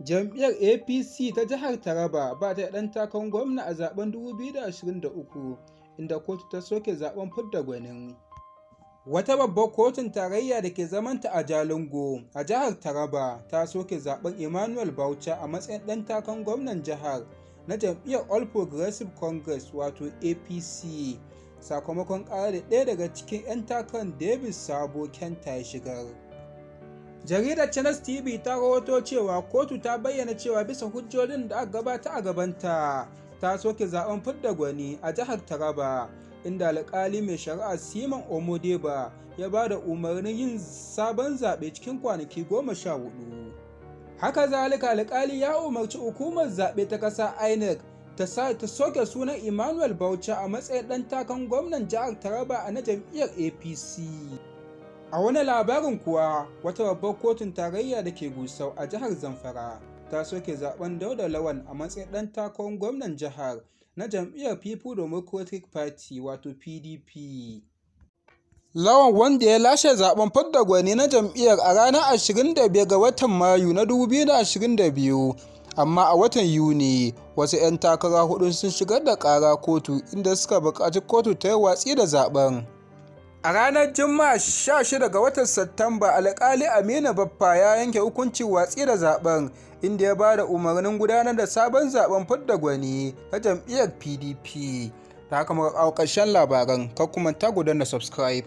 Jam'iyyar APC ta jihar Taraba ba ta da ɗan takarar gwamna a zaɓen 2023, inda kotu ta soke zaɓen fidda gwanin. Wata babbar kotun tarayya da ke zamanta a Jalingo a jihar Taraba ta soke zaɓen Emmanuel Bauchi a matsayin ɗan takarar gwamnan jihar na jam'iyyar All Progressive Congress wato APC, sakamakon ƙarar da ɗaya daga cikin 'yan takarar, David Sabo Kenta, ya shigar. Jaridar Channels TV ta rawaito cewa kotu ta bayyana cewa bisa hujjojin da aka gabatar a gabanta, ta soke zaben fidda gwani a jihar Taraba, inda alkali mai shari'a Simon Omodeba ya ba da umarnin yin sabon zaɓe cikin kwanaki 14. Haka zalika, alkali ya umarci hukumar zaɓe ta ƙasa INEC ta soke sunan Emmanuel Bauchi a matsayin ɗan takarar gwamnan jihar Taraba a na jam'iyyar APC. A wani labarin kuwa, wata babbar kotun tarayya da ke Gusau a jihar Zamfara ta soke zaben Dauda Lawal a matsayin ɗan takarar gwamnan jihar na jam'iyyar People Democratic Party wato PDP. Lawan, wanda ya lashe zaben fidda gwani na jam'iyyar a ranar 25 ga watan Mayu na 2022, amma a watan Yuni wasu 'yan takara hudu sun shigar da ƙara kotu, inda suka buƙaci kotu ta yi watsi da zaben. A ranar Juma'a 16 ga watan Satumba, Alƙali Aminu Baffa ya yanke hukuncin watsi da zaben, inda ya ba da umarnin gudanar da sabon zaben fidda gwani na jam'iyyar PDP. Da haka muka kawo ƙarshen labaran, kar ku manta ku danna subscribe.